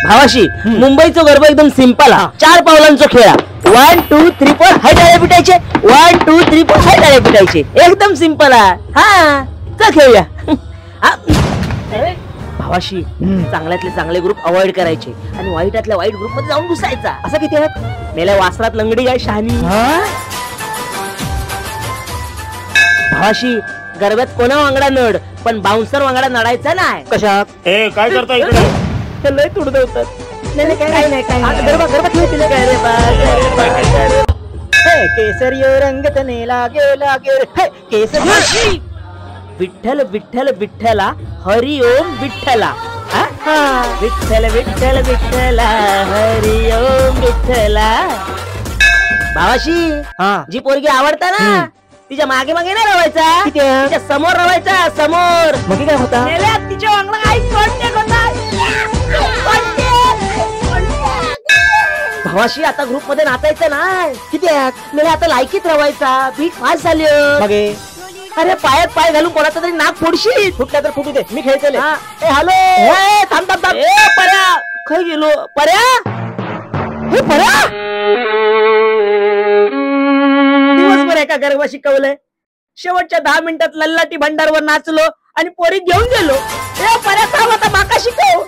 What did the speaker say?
भावाशी मुंबईचो गरबा एकदम सिंपल हा. 4 पावलांचो खेळ. 1 2 3 4 हाय टाळ्या पिटायचे. 1 2 3 4 हाय टाळ्या पिटायचे. एकदम सिंपल हा. हा चल खेळूया. भावाशी चांगल्यातले चांगले ग्रुप अवॉइड करायचे आणि वाईटातल्या वाईट ग्रुप मध्ये जाऊन घुसायचा. असं किती आहे मेल्या वासरात लंगडी काय शहाणी. भावाशी गरब्यात कोणा वांगडा नड पण बाउन्सर वांगडा नडायचा नाही. कशा ए काय करता इकडे? लय तुडवतात. नाही काय नाही काय गरबा गरबा खेळतील काय रे बा. केसरियो रंग तने लागे लागे केसरी. विठ्ठल विठ्ठल विठ्ठला हरी ओम विठ्ठला. विठ्ठल विठ्ठल विठ्ठला हरी ओम विठ्ठला. भावाशी जी पोरगी आवडता ना तिच्या मागे मागे नाही रवायचा, तिच्या समोर रवायचा. समोर मग काय होता तिच्या वांगडा आई कॉन्टॅक्ट होता. भावाशी आता ग्रुप मध्ये नाचायचं ना. किती मेल्या आता लायकीत रवायचा. बीट फास्ट झाली. अरे पायात पाय घालून कोणाचा तरी नाक फोडशील. फुटला तर फुटू दे, मी खेळतले. ए हॅलो थांब थांब थांब. ए पर्या खय गेलो? पर्या हे पर्या दिवसभर एका गरबा शिकवलंय. शेवटच्या 10 मिनिटात लल्लाटी भंडारवर नाचलो आणि पोरी घेऊन गेलो. ए पर्या थांब आता माका शिकव.